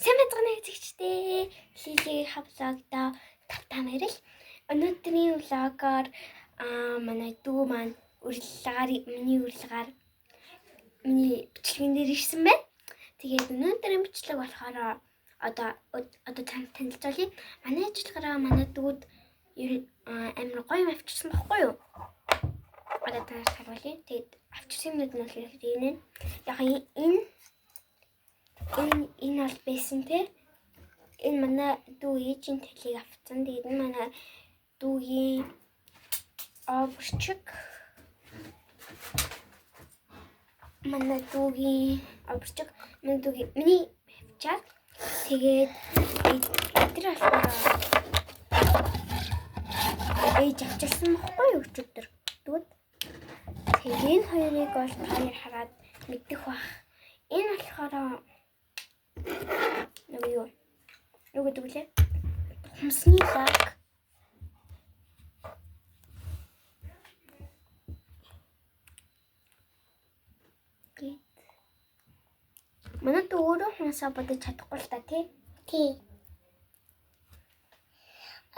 Сайн байцгаана үзэгчдээ. Лилигийн vlog-доо тавтаа морил. Өнөөдрийн vlog-оор манай дүү маань урилгаар миний урилгаар миний бичлэгэн дээр ирсэн байна. Тэгээд өнөөдрийн бичлэг болохоор одоо одоо танилцуулъя. Манай ажиллагаараа манай дүүд амар гоё юм авчирсан байхгүй юу? Одоо танаас харуулъя. Тэгээд авчирсан юмнууд нь болохоор энэ. Яг энэ энэ энэ бол байсан те. Энэ манай дүү ээжийн талыг авцсан. Тэгээд энэ манай дүүгийн обрчиг. Манай дүүгийн обрчиг, манай дүүгийн миний хавчаад тэгээд эдгээр болохоор ээж авчирсан бохгүй юу өчигдөр. Дүүд. Тэгээд энэ хоёрыг бол та хоёр хараад мэдэх бах. Энэ болохоор нөгөө юу? Юу гэдэг вүлээ? Хумсны лак. Гэт. Манай дүү өөрөө хумсаа бодож чадахгүй л та тий. Тий.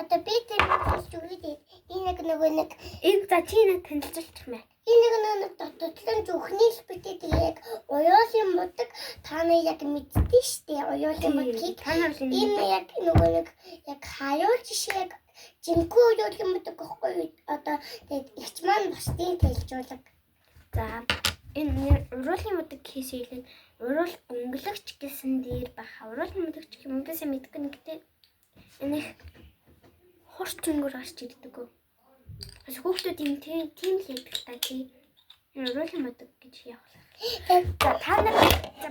Одоо би тэр зүгээд энэ нэг нөгөө нэг Энэ за чи нэг танилцуулчих мэ. энэ нэг нөгөө нэг дотоодлон зүхний л битээ тэгээ яг уяолын мудаг та нар яг мэддээ штэ уяолын мудгийг Та нар л энэ энэ яг нөгөө нэг яг хариул жишээ яг жинхэнэ уяолын мудаг гэхгүй юу? Одоо тэгээд ихч маань бусдын тэлжүүлэг. За энэ уруулын мудаг хийсэн юм. Уруул өнгөлөгч гэсэн дээр баха. Уруулын мудагч гэх юм би сайн мэдгүй нэг гэдэг. Энэ их хурц өнгөр гарч ирдэг. Бас хүүхдүүд юм тийм тийм л яадаг та тий. Энэ уруулын мудаг гэж явах. За та нар за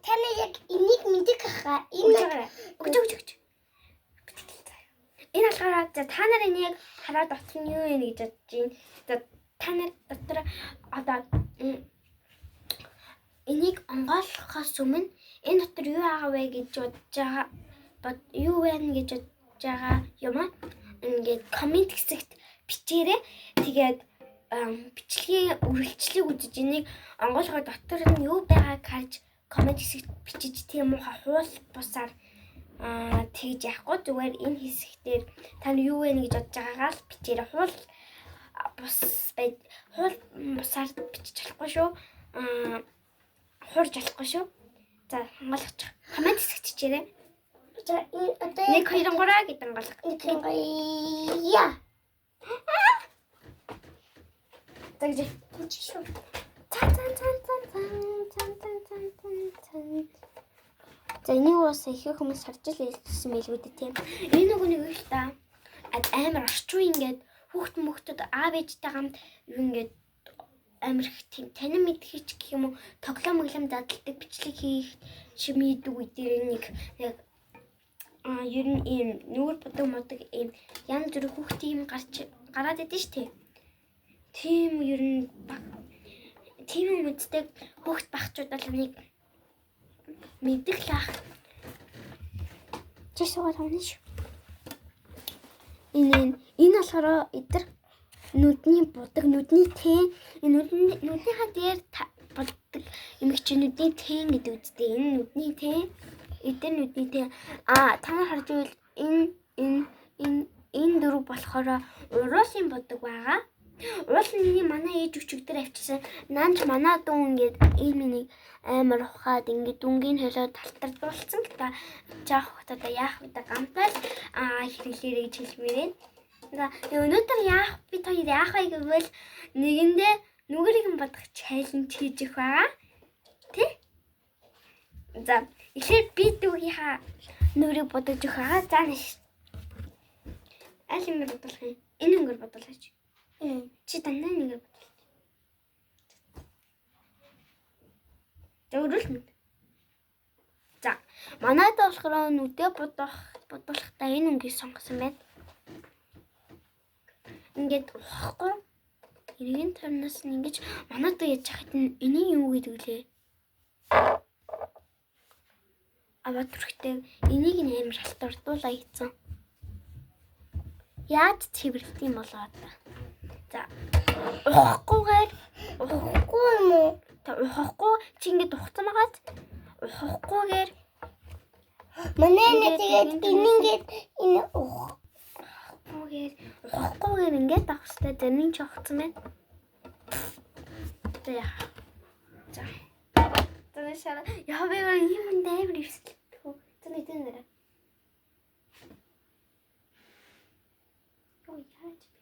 Та нар яг энийг мэдэх хаа. Энэ өгч өгч өгч. Энэ болохоор за та нар энийг хараад дотор нь юу юм гэж бодож байна. За та нар дотор одоо энийг онгойлгохоос өмнө энэ дотор юу байгаа вэ гэж бодож байгаа юу байна гэж бодож байгаа юм аа. Ингээд коммент хэсэгт бичээрэй. Тэгээд бичлэгийн үргэлжлэлийг үзэж энийг онгойлгоо дотор нь юу байгааг харж коммент хэсэгт бичиж тийм муухай хуул бусаар тэгж яахгүй зүгээр энэ хэсэгтэр та нар юу вэ гэж бодож байгаагаа л бичээрэй. Хуул бус байд хуул бусаар бичиж болохгүй шүү. Хуурж болохгүй шүү. За онгойлгочих. Коммент хэсэгт бичээрэй. За энэ одоо 1 2 3 гэдэг онгойлго. нэг юм гоё. Яа. За гэж. Чи шүү. Цан цан цан цан цан цан цан цан цан цан. За энийг бас их хүмүүс харж л хэлсэн байлгүй дээ тийм. Энэ нөгөө нэг л та амар орчин үе ингээд хүүхд мөхтөд аав ээжтэй хамт юу ингээд амар их тийм танин мэдхийч гэх юм уу тоглоом моглом задалдаг бичлэг хийх чимээдэг үе дээр нэг яг ер нь ийм нүүр будаг мудаг ийм янз бүрийн хүүхдийн юм гарч гараад идэв ш тийм. Тийм ер нь тийм юм үздэг хүүхд багчуудаа л нэг мэдэх лах. Чи суугаад авна шүү. Энэ энэ болохоор эдэр нүдний будаг, нүдний тэн, энэ нүднийхаа дээр болдог эмэгч нүдний тэн гэдэг үстэй. Энэ нүдний тэн, эдэр нүдний тэн. Та нар харж байвал энэ энэ энэ энэ дөрөв болохоор уруулын будаг байгаа. Уул миний манай ээж өчигдөр авчирсан. Наанч манай дүү ингээд энэ миний амар ухаад ингээд дүнгийн холиод талтардуулсан. Гэтэ жаах хөтөдөө яах вэ гамтал хэрэглээрэй гэж хэлмээр байна. За өнөөдөр яах бид хоёр яах вэ гэвэл нэгэндээ нүгэрийг нь бодох чаленж хийж өгөх байгаа. Тэ? За эхлээд би дүүгийнхаа нүрийг бодож өгөх байгаа. За нэш. Аль өнгөр бодуулах юм? Энэ өнгөр бодуулаач. Чи дандаа энэ өнгөр бодуулж. За өрөөл мэд. За манайд болохоор нүдээ бодуулахдаа энэ өнгийг сонгосон байна. Ингээд ухахгүй. Эргэн тойрноос нь ингэж манайд яаж хахад нь энийг юу гэдэг вүлээ? Аваад түрхтэй энийг нь амар халтардуулаа хийцэн. Яаж цэвэрлэх юм болоо одоо? За ухахгүйгээр Ухахгүй юм уу? Та ухахгүй чи ингээд ухсан байгаад ухахгүйгээр Манай нэ тэгээд энэ ингээд энэ ух. Ухахгүйгээр ухахгүйгээр ингээд авах хэрэгтэй. Зарим ч огцсон байна. За яа. За. За шара. Яа би юм амар ивсэлтгүй. За нэг нэрэ. Ой яаж би.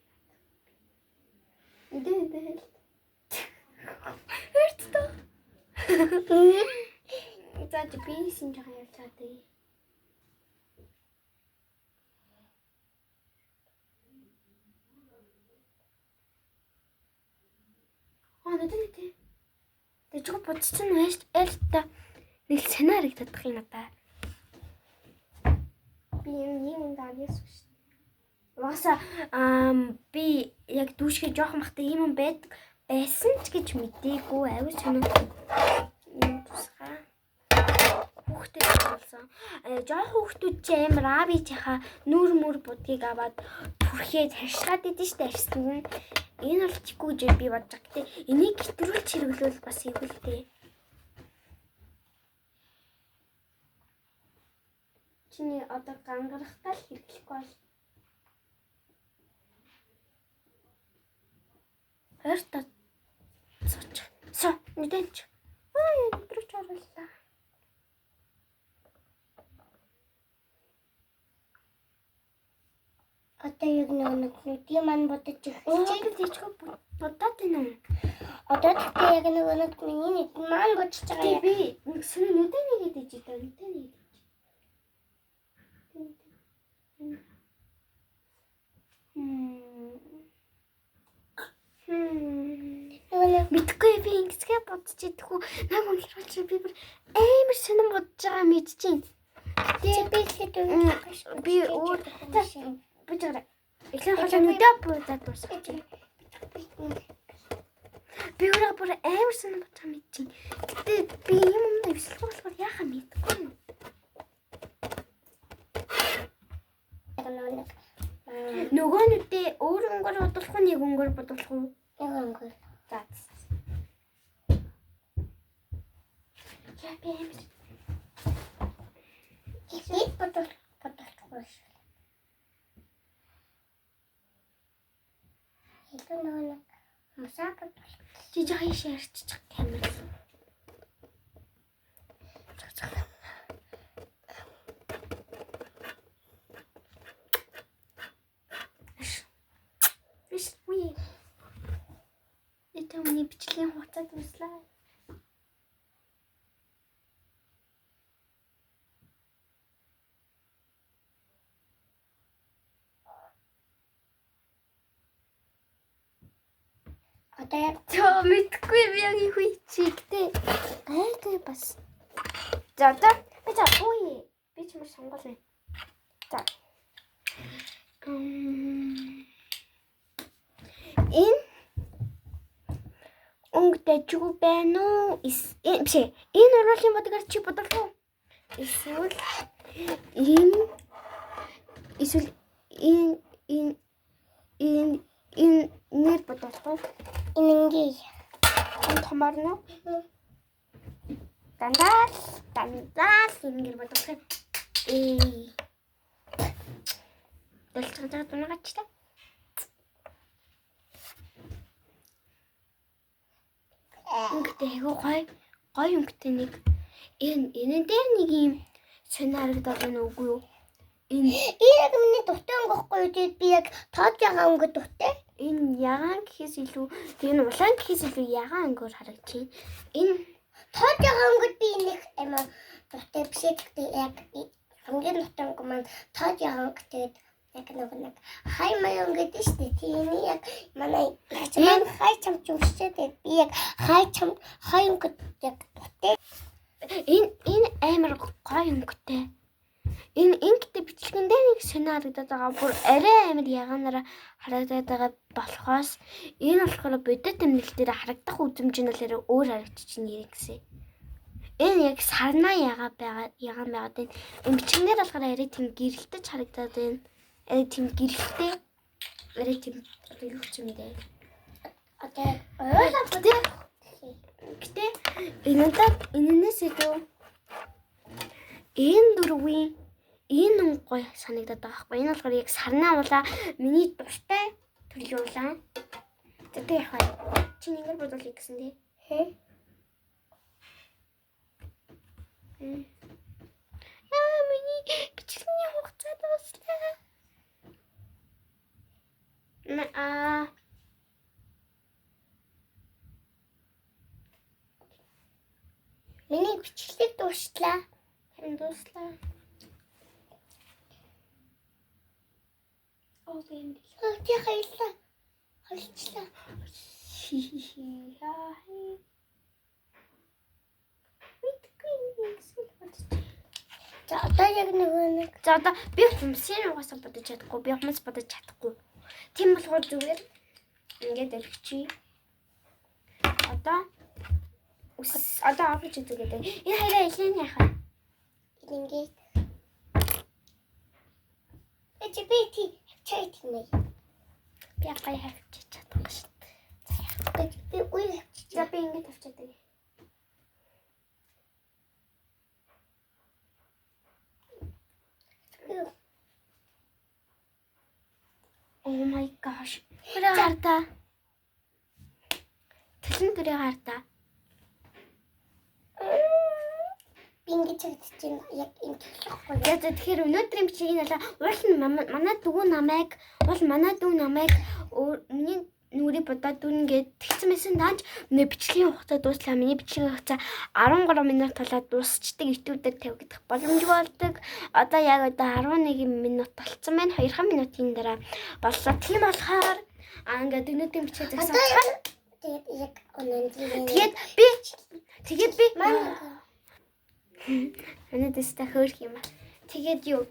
Эдэн эдэн. Хэрцтэй. За би син жоохон явж байгаа дээ. Аа нүдэн нүдэн. Тэгээ чиг бодсон байж аль та нэг л санаа харагдах юм надаа. Би энэ юм дагаас шүү. Угаасаа би яг дүүшгээ жоохон бахта ийм юм байдаг байсан ч гэж мдээгүй аюу сонин юм тусгаа. Хүүхдэд болсон. Жоох хүүхдүүд чи амар аав ээжийнхаа нүр мүр будгийг аваад түрхээд харшгаад идэв штэ арьсанд нь. Энэ бол чигүй гэж би бодож байгаа. Гэтэ энийг хэтрүүлж хэрэглүүл бас эвгүй л дээ. Чиний одоо гангарахтаа л хэрэглэхгүй бол. Ойртоо сууч. Суу, нүдэнч. Аа, өдрөч орууллаа. Одоо яг нэг нүдийн маань бодож эхэлж байна. Тийчгүй бодоод байна уу? Одоо тэгтээ яг нэг миний нүд маань бодож байгаа юм. Би нэг сонь нүдэн нэгээд ижиж байгаа. Нүдэн нэгээд. Мэдгүй би ингэсгээ бодож идэхүү. Наг үнэхээр би бүр амар сонин бодож байгаа мэдчихээн. Гэтэ би ихэд би өөр би жаа. Эхлэн хоолой нүдэ будаад дуусгах. Би өөрөө бүр амар сонин бодож байгаа мэдчихээн. Гэтэ би юм юм эвслэхгүй болохоор яхаа мэдгүй юм. Нөгөө нүдээ өөр өнгөөр бодуулах уу нэг өнгөөр бодуулах уу? Нэг өнгөөр. За. Я би амар ихэд бодуулахгүй шүү. Илүү нөгөө нэг мусаа бодуулах. Чи жоо ийш ярьчих камер. Биш үе. Это миний бичлэгийн хугацаа дуслаа. Одоо яг Тоо мэдгүй би яг их үе чи гэтээ гайгүй бас. За одоо би за үе би ч юм сонгоолно. За. Энэ өнгө дажгүй байна уу? Биш ээ. Энэ уруулын бодгаар чи бодлох уу? Эсвэл энэ эсвэл энэ энэ энэ энэ нэр бодлох уу? Энэ ингээ. Энэ томор нь уу? Дандаа л ингэр бодлох юм. Дэлцэн дунаач та. Өнгөтэй айгүй гоё. Гоё өнгөтэй нэг. Энэ дээр нэг юм сонь харагдаад байна үгүй юу? Энэ яг миний дуртай өнгө байхгүй юу? Тэгээд би яг тоод ягаан өнгө дуртай. Энэ ягаан гэхээс илүү энэ улаан гэхээс илүү ягаан өнгөөр харагдаж байна. Энэ тоод ягаан өнгөд би нэг амар дуртай биш ээ. Яг хамгийн дуртай өнгө маань тоод ягаан өнгө. Тэгээд яг нэг хай май өнгөд нь шүү дээ. Тиймээ яг манай маань хай чамч өсчээ. Тэгээд би яг хай чам хай өнгөд яг дуртай. Энэ амар гоё өнгөтэй. Энэ ингэтэ бичлэгэн дээр нэг сонь харагдаад байгаа. Бүр арай амар ягаанаараа харагдаад байгаа болохоос энэ болохоор бодит тэмдэглэл дээр харагдах үзэмж нь л өөр харагдчих нэр гэсэн. Энэ яг сарнаа ягаа байгаа ягаан байгаад байна. Энэ бичлэгэн дээр болохоор арай тийм гэрэлтэж харагдаад байна. Арай тийм гэрэлтэй. Арай тийм одоо юу ч юм дээ. Одоо уйлаа Гэтэ гэтэ энэ удаа энэнээс илүү энэ дөрвийн Энэ өнгө гоё санагдаад байгаа байхгүй. Энэ болохоор яг сарнаа улаа миний дуртай төрлийн улаан. За тэг яах вэ? Чи ингэж бодвол гэсэн тий. Хэ? Аа миний бичлэгийн хугацаа дууслаа. Аа Миний бичлэг дууслаа. Харин дууслаа. Оо энэ. Тий хоёлаа. Хоёлчлаа. Хи хаа. Мэдгүй ингэсэн бодож. За одоо яг нөгөө нэг За одоо би хумсын угаасаа бодож чадахгүй. Би хумс бодож чадахгүй. Тийм болохоор зүгээр ингээд өргөчий. Одоо ус одоо авч үзээгээд. Энэ хоёроо илэн яах вэ? ингээд Эч би тий хавчаа тийм ээ. Би гай хавчиж чадахгүй шүү дээ. За яах вэ? Би үе хавчиж. За би ингээд хавчаад өгье. Oh my gosh. Хүрээ хардаа. Тэлэн дөрөө хардаа. Би ингэж чадчих яг энэ төлөхгүй. За за тэгэхээр өнөөдрийн бичлэгийг нь уул нь манай дүү намайг уул манай дүү намайг миний нүрийг бодоод дүн гээд тэгсэн байсан даанч миний бичлэгийн хугацаа дууслаа. Миний бичлэгийн хугацаа 13 минут болоод дуусчдаг ютуб дээр тавигдах боломжгүй болдог. Одоо яг одоо 11 минут болцсон байна. 2 минутын дараа боллоо. Тийм болохоор ингээд өнөөдрийн бичлэг зогсоолцоо. Тэгээд яг өнөөдрийн Тэгээд би манай манай дэстэ хөөрх юм аа. Тэгээд юу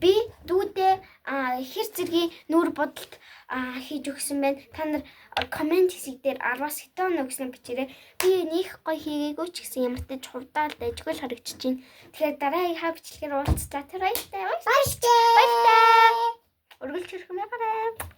би дүүдээ хэр зэргийн нүүр будалт хийж өгсөн байна. Та нар комент хэсэг дээр 10-аас хэдэн оноо өгсөн бичээрэй. Би нөх гоё хийгээгүй ч гэсэн ямар ч хувьдаа л дайжгүй л харагдчихэв. Тэгэхээр дараагийнхаа бичлэгээр уулзлаа. Тэр баяртай. Баяртай. Баяртай. Өргөлж хэрхэн байгаарай.